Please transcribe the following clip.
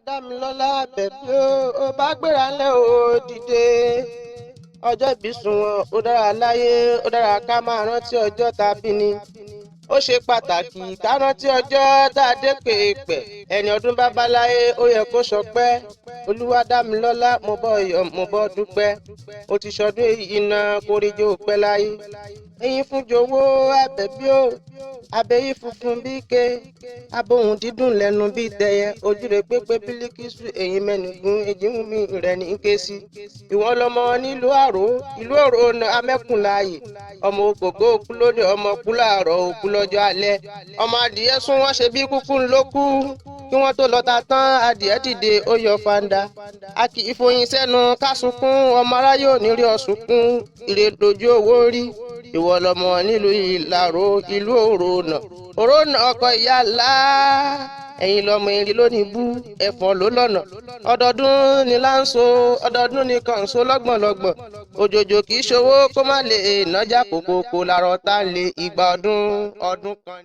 Dámilọ́lá Àbẹ̀bí ó bá gbéra ńlẹ̀ ó dìde. Ọjọ́ ìbí sunwọ̀n, ó dára láyé, ó dára ká máa rántí ọjọ́ tá a bí ni. Ó ṣe pàtàkì ká rántí ọjọ́ tá a dé pèépẹ̀. Ẹni ọdún bá bá láyé, ó yẹ kó ṣọpẹ́. Olúwadámilọ́lá, mo bọ́ yọ̀, mo bọ́ dúpẹ́. Ó ti ṣọdún èyí náà, kórìjó pẹ́ láyé. Eyín fún jowó Àbẹ̀bí o, abẹ́yí funfun bí ike, abohùn dídùn lẹ́nu bí tẹyẹ, ojú rẹ̀ pépé bílíkìsù, èyí mẹ́nugún èjìwùmí rẹ̀ ní ké sí. Ìwọ lọmọ nílùú àrò, ìlú òrò amẹ́kùnláàyè, ọmọ ògògó òkú lónìí, ọmọ kú láàárọ̀, òkú lọ́jọ́ alẹ́. Ọmọ adìyẹ sún wọ́n ṣe bí kúkú ńlọ kú. Kí wọ́n tó lọ́ta tán, adìyẹ dìde, ó yọ fanda. A kì í foyin sẹ́nu ká sunkún, ọmọ aráyé ò ní rí ọ sunkún, ire dojú owó rí. Ìwọ lọmọ nílùú Ìlàró, ìlú Òrònà, Òrònà ọkọ ìyá ńlá. Ẹ̀yin lọmọ erin lónìí bú ẹ̀fọn ló lọ́nà. Ọdọọdún ni láǹso, ọdọọdún ni kànso lọ́gbọ̀nlọ́gbọ̀n. Òjòjò kì í ṣòwò kó má lè nájà, kòkòkò làrọ̀ tá lè ìgbà ọdún ọdún kan.